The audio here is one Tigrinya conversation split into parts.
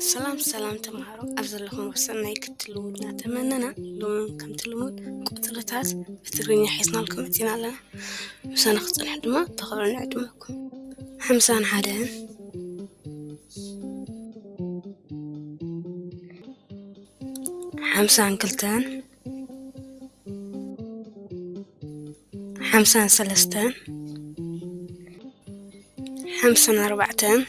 ሰላም ሰላም ተምሃሮ፣ ኣብ ዘለኹም ሰናይ ክትልዉ እናተመነና፣ ሎሚ ከምቲ ልሙድ ቁጽርታት ብትግርኛ ሒዝናልኩም መጺና ኣለና። ምሳና ክትጸንሑ ድማ ብኽብሪ ንዕድመኩም። ሓምሳን ሓደን፣ ሓምሳን ክልተን፣ ሓምሳን ሰለስተን፣ ሓምሳን ኣርባዕተን፣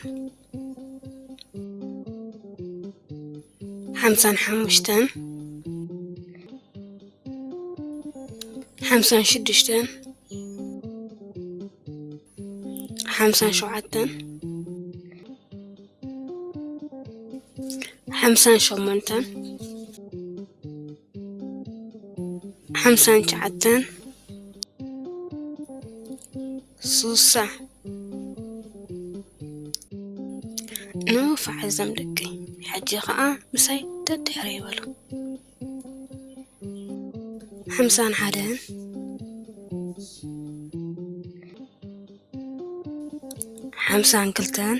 ሓምሳን ሓሙሽተን፣ ሓምሳን ሽዱሽተን፣ ሓምሳን ሸውዓተን፣ ሓምሳን ሸሞንተን፣ ሓምሳን ትሽዓተን፣ ሱሳ። ንፋዕ እዞም ደቂ፣ ሕጂ ኸኣ ምሳይ ደድሕረ ይበሉ። ሓምሳን ሓደን፣ ሓምሳን ክልተን፣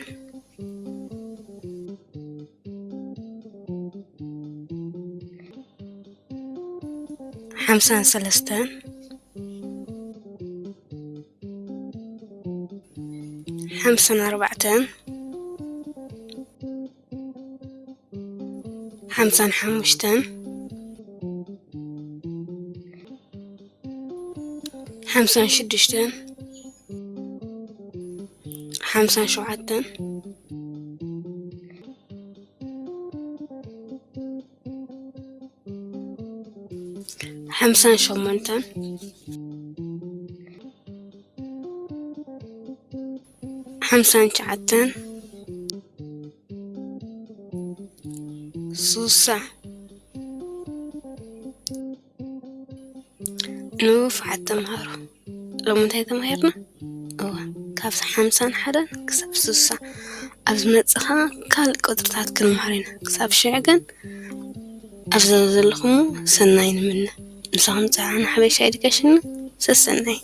ሓምሳን ሰለስተን፣ ሓምሳን ኣርባዕተን፣ ሓምሳን ሓሙሽተን፣ ሓምሳን ሽዱሽተን፣ ሓምሳን ሸውዓተን፣ ሓምሳን ሸሞንተን፣ ሓምሳን ትሽዓተን፣ ሱሳ። ንፉዓት ተምሃሮ፣ ሎሚ እንታይ ተማሂርና? እወ፣ ካብ ሓምሳን ሓደን ክሳብ ሱሳ። ኣብ ዝመጽእ ኸኣ ካልእ ቁጽርታት ክንመሃር ኢና። ክሳብ ሽዑ ግን ኣብ ዘለኹም ሰናይ ንምነ። ምሳኹም ጸዓና ሓበሻ ኤዱኬሽን፣ ሰሰናይ።